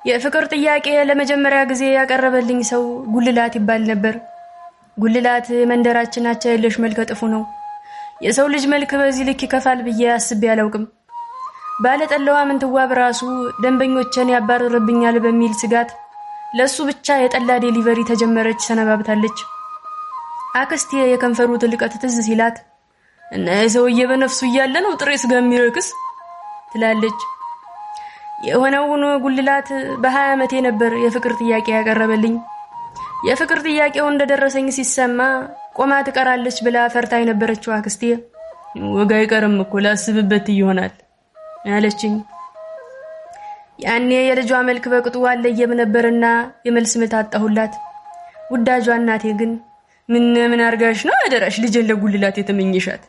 የፍቅር ጥያቄ ለመጀመሪያ ጊዜ ያቀረበልኝ ሰው ጉልላት ይባል ነበር። ጉልላት የመንደራችን አቻ የለሽ መልከ ጥፉ ነው። የሰው ልጅ መልክ በዚህ ልክ ይከፋል ብዬ አስቤ አላውቅም። ባለጠላዋ ምንትዋብ ራሱ ደንበኞችን ያባርርብኛል በሚል ስጋት ለሱ ብቻ የጠላ delivery ተጀመረች ሰነባብታለች። አክስቴ የከንፈሩ ትልቀት ትዝ ሲላት እና የሰውዬ በነፍሱ እያለ ነው ጥሬ ስጋ የሚረክስ ትላለች። የሆነው ሆኖ ጉልላት በ20 ዓመቴ ነበር የፍቅር ጥያቄ ያቀረበልኝ። የፍቅር ጥያቄው እንደደረሰኝ ሲሰማ ቆማ ትቀራለች ብላ ፈርታ የነበረችው አክስቴ ወግ አይቀርም እኮ ላስብበት ይሆናል አለችኝ። ያኔ የልጇ መልክ በቅጡ አለየም ነበርና የመልስ ምት አጣሁላት። ውዳጇ እናቴ ግን ምን ምን አርጋሽ ነው አደራሽ ልጄን ለጉልላት የተመኘሻት?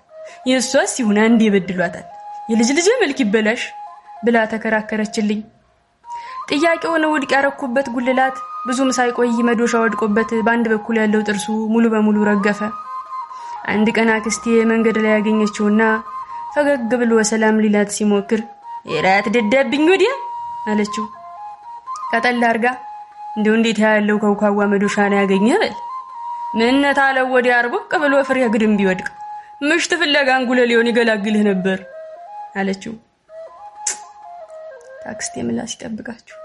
የእሷስ ይሁን አንዴ በድሏታል፣ የልጅ ልጄ መልክ ይበላሽ ብላ ተከራከረችልኝ። ጥያቄውን ውድቅ ያረኩበት ጉልላት ብዙም ሳይቆይ መዶሻ ወድቆበት በአንድ በኩል ያለው ጥርሱ ሙሉ በሙሉ ረገፈ። አንድ ቀን አክስቴ መንገድ ላይ ያገኘችውና ፈገግ ብሎ ሰላም ሊላት ሲሞክር የራት ደዳብኝ ወዲያ አለችው። ቀጠል አርጋ እንደው እንዴት ያለው ከውካዋ መዶሻ ነው ያገኘህ በል ምነት አለው ወዲያ አርቦቅ ብሎ ፍሬ ግድም ቢወድቅ ምሽት ፍለጋ አንጉለሌውን ይገላግልህ ነበር አለችው። ታክስቴ ምላስ ይጠብቃችሁ።